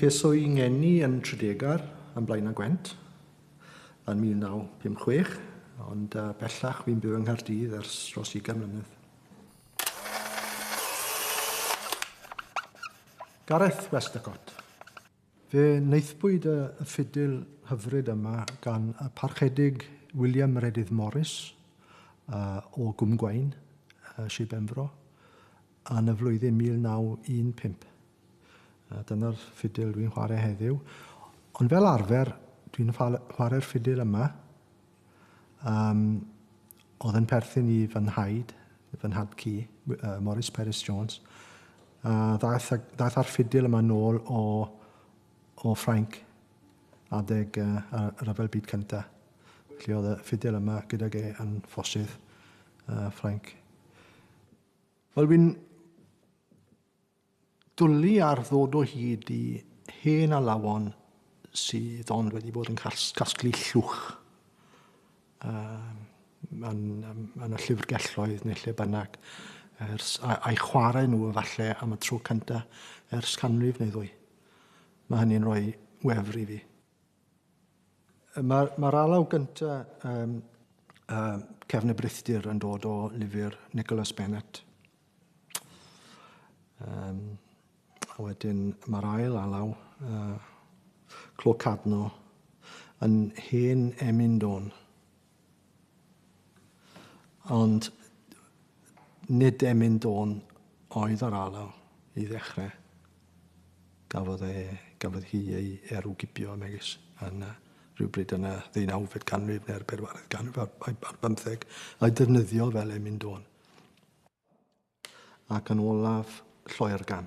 Ces o'i ngeni yn Tredegar, yn Blaenau Gwent, yn 1956, ond bellach fi'n byw yng Nghaerdydd ers dros 20 mlynedd. Gareth Westacott. Fe wnaethpwyd y ffidil hyfryd yma gan y Parchedig William Meredydd Morris o Gwm Gwaun, Sir Benfro, yn y flwyddyn 1915. Dyna'r ffidil dwi'n chwarae heddiw. Ond fel arfer, dwi'n chwarae'r ffidil yma. Oedd yn perthyn i fy nhaid, fy nhad-cu, Morris Peris Jones. A ddaeth, ddaeth â'r ffidil yma nôl o, o Ffrainc adeg y Rhyfel Byd Cyntaf. Felly oedd y ffidil yma gydag e yn ffosydd Ffrainc. Wel, fi'n dwlu ar ddod o hyd i hen alawon sydd ond wedi bod yn casglu llwch yn, yn y llyfrgelloedd neu lle bynnag, ers, a'i chwarae nhw efallai am y tro cyntaf ers canrif neu ddwy. Mae hynny'n rhoi wefr i fi. Mae'r ma alaw gyntaf Cefn y Brithdir yn dod o lyfr Nicholas Bennett. A wedyn mae'r ail alaw, Clo Cadno, yn hen emyn dôn. Ond nid emyn dôn oedd yr alaw i ddechrau. Gafodd e, gafodd hi ei erwgibio megis yn rhywbryd yn y ddeunawfed ganrif neu'r bedwaredd ganrif ar, ar bymtheg, a'i defnyddio fel emyn dôn. Ac yn olaf, Lloergan.